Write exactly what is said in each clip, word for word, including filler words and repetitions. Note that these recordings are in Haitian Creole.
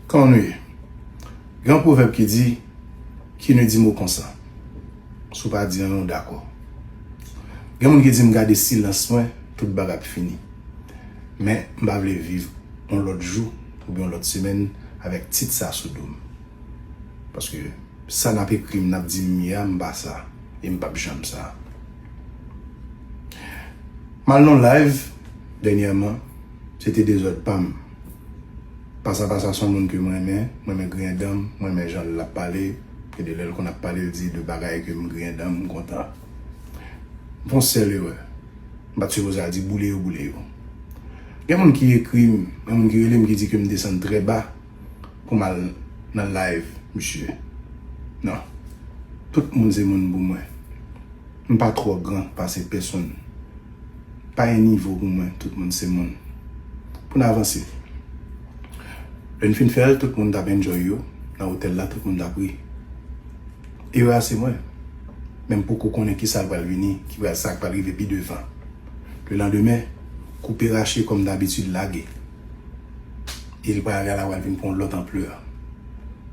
Kòman nou ye? Gen yon pwovèb ki di, qui ne dit mot consent. Si w pa di anyen, w dakò. Gen moun ki di m gade silans mwen, tout bagay ap fini. Men, m pa vle viv yon lòt jou oubyen yon lòt semèn avèk tit sa sou do m. Paske sa n ap ekri m, n ap di m ye a, m pa sa. E m p ap janm sa. M al nan live dènyèman, se te dezòd pa m. Pasa Pasa se yon moun ke m renmen, m renmen griyen dan m, m renmen jan l ap pale, gen de lè l konn ap pale, l di de bagay ke m griyen dan m, m kontan. M fè yon sèl erè. M pa t sipoze al di boule yo, boule yo. Gen moun ki ekri m, gen moun ki rele m ki di ke m desann trè ba pou m al nan live misye. Non. Tout moun se moun pou mwen. M pa twò gran pase pèsonn. Pa gen nivo pou mwen, tout moun se moun. Pou n avanse. Lè n fin fè l, tout moun t ap enjoy yo. Nan otèl la, tout moun t ap ri. Erè a se mwen. Men m poko konnen kisa k pral vini, ki pral, sa k pral rive pi devan. Lelandemen, koupe rache kòm dabitid lage. E li pral, bagay la pral vin pran yon lòt anplè.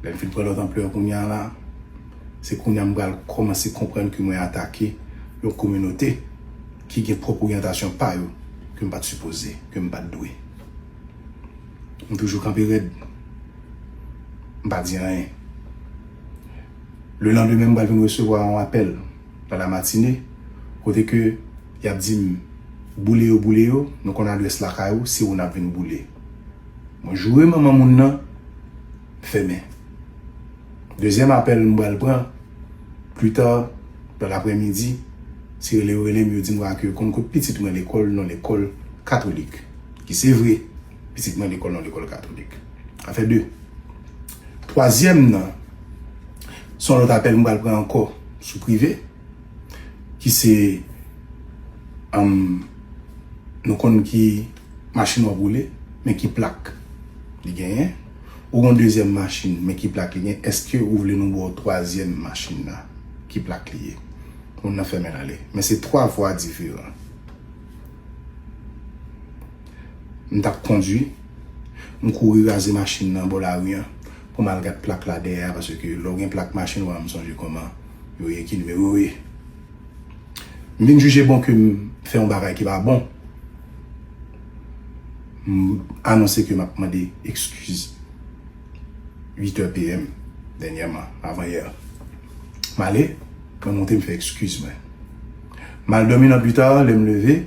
Lè l fin pran lòt anplè kounye a la, se kounye a m pral kòmanse konprann ke mwen atake yon kominote ki gen pwòp oryantasyon pa yo ke m pa t sipoze, ke m pa t dwe. M toujou kanpe rèd. M pa di anyen. Lelandemen, m pral vin resevwa yon apèl nan lamatine, kote ke y ap di m, boule yo, boule yo, nou konn adrès lakay ou, se ou n ap vin boule. Mwen joure manman moun nan, m fèmen. Dezyèm apèl m pral pran, pli ta, nan laprèmidi, se rele yo rele m, yo di m ke yo konn kot pitit mwen lekòl, nan lekòl katolik. Ki se vre, pitit mwen lekòl, nan lekòl katolik. Sa fè de. Twazyèm nan, se yon lòt apèl m pral pran ankò sou prive, ki se, um, nou konn ki machin w ap woule, men ki plak li genyen. Ou gen yon dezyèm machin, men ki plak li genyen. Èske ou vle nou ba w twazyèm machin nan? Ki plak li ye? Moun nan fèmen l ale. Men se twa vwa diferan. M t ap kondui, m kouri raze machin nan bò lari an pou m al gad plak la dèyè a, paske lè w gen plak machin, w a m sonje kòman yo ye, ki nimewo yo ye. M vin jije bon ke m fè yon bagay ki pa bon. M anonse ke m ap mande ekskiz. Uit è P M dènyèman, avan yè. M ale, mwen monte, m fè ekskiz mwen. M al dòmi nan pita, lè m leve,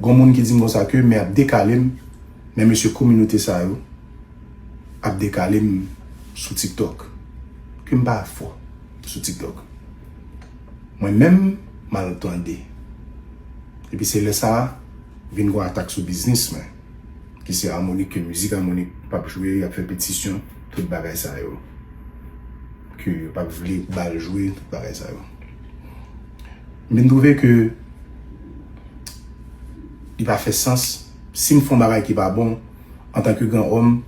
gon moun ki di m konsa ke men ap dekale m, men mesye kominote sa yo ap dekale m sou TikTok. Ke m pa fò sou TikTok. Mwen menm, m al tande. Epi se lè sa a, vin gon atak sou biznis mwen, ki se Harmonik, ke mizik Harmonik p ap jwe, y ap fè petisyon, tout bagay sa yo. Ke yo p ap vle ba l jwe, tout bagay sa yo. M vin twouve ke li pa fè sans. Si m fè yon bagay ki pa bon, antanke gran òm,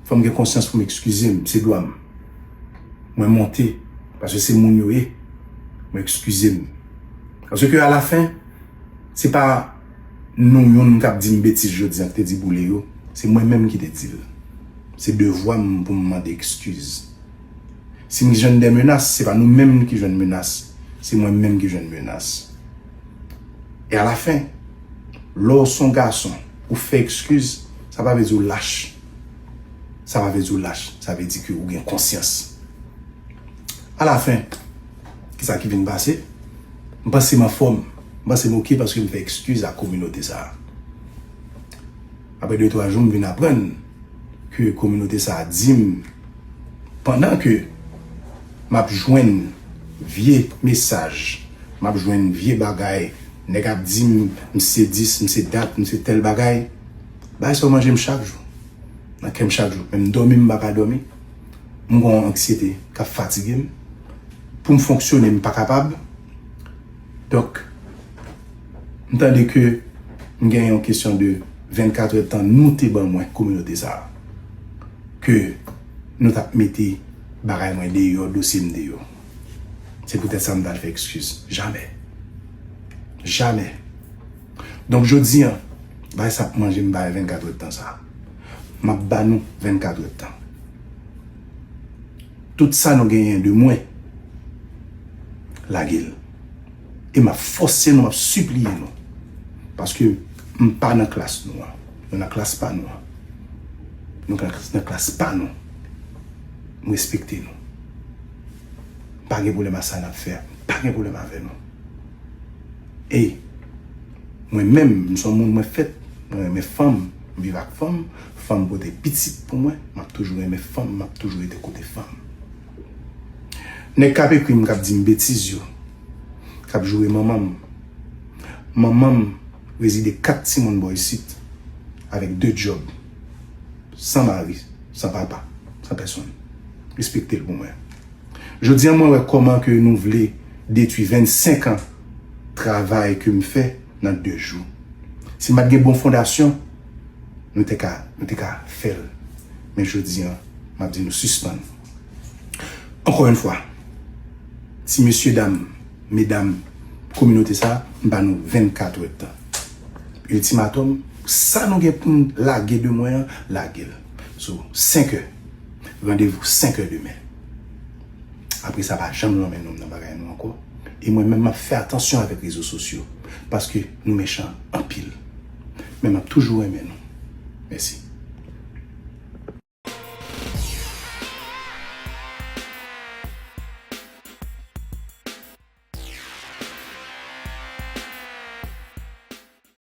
fò m gen konsyans pou m ekskize m, se dwa m. Mwen monte, paske se moun yo ye. Mwen ekskize m. Paske alafen, se pa nou youn k ap di m betiz jodi a ki te di boule yo, se mwen menm ki te di l. Se devwa m pou m mande ekskiz. Si m jwenn de menas, se pa nou menm ki jwenn menas, se mwen menm ki jwenn menas. E alafen, lè w se yon gason, ou fè ekskiz, sa pa vle di w lach. Sa pa vle di w lach, sa vle di ke ou gen konsyans. Alafen, kisa ki vin pase? M panse m anfòm. M panse m oke paske m fè ekskiz a kominote sa a. Apre de twa jou, m vin aprann ke kominote sa a di m, pandan ke m ap jwenn vye mesaj, m ap jwenn vye bagay, nèg ap di m, m se dis, m se dat, m se tèl bagay, bagay sa yo manje m chak jou. Nan kè m chak jou. Menm dòmi, m pa ka dòmi. M gen yon anksyete k ap fatige m. Pou m fonksyone, m pa kapab. Donk, m tande ke m gen yon kesyon de vennkat èdtan nou te ban mwen, kominote sa a. Ke nou t ap mete bagay mwen deyò, dosye m deyò. Se poutèt sa m t al fè ekskiz. Jamè. Jamè. Donk, jodi a, bagay sa ap manje m bagay vennkat èdtan sa a. M ap ba nou vennkat èdtan. Tout sa nou genyen de mwen, lage l. E m ap fòse nou, m ap sipliye nou. Paske m pa nan klas nou an. Nou nan klas pa nou an. Nou nan klas, nan klas pa nou. M respekte nou. M pa gen pwoblèm a sa n ap fè a. M pa gen pwoblèm avè nou. E mwen menm, m se yon moun mwen fèt, mwen renmen fanm, m viv ak fanm, fanm pote pitit pou mwen, m ap toujou renmen fanm, m ap toujou rete kote fanm. Nèg k ap ekri m, k ap di m betiz yo, k ap joure manman m. Manman m rezide kat timoun bò isit, avèk de djòb, san mari, san papa, san pèsonn. Respekte l pou mwen. Jodi a, mwen wè kòman ke nou vle detwi vennsenk an travay ke m fè nan de jou. Si m pa t gen bon fondasyon, nou te ka, nou te ka fè l. Men jodi a, m ap di nou sispann. Ankò yon fwa, ti mesye dam, medam, kominote sa, m ba nou vennkat èdtan. Iltimatòm, sa nou gen pou n lage de mwen an, lage l. So, senk è. Randevou senk è demen. Apre sa, pa janm lonmen non m nan bagay nou ankò. E mwen menm, m ap fè atansyon avèk rezo sosyo. Paske nou mechan anpil. Men m ap toujou renmen nou. Mèsi.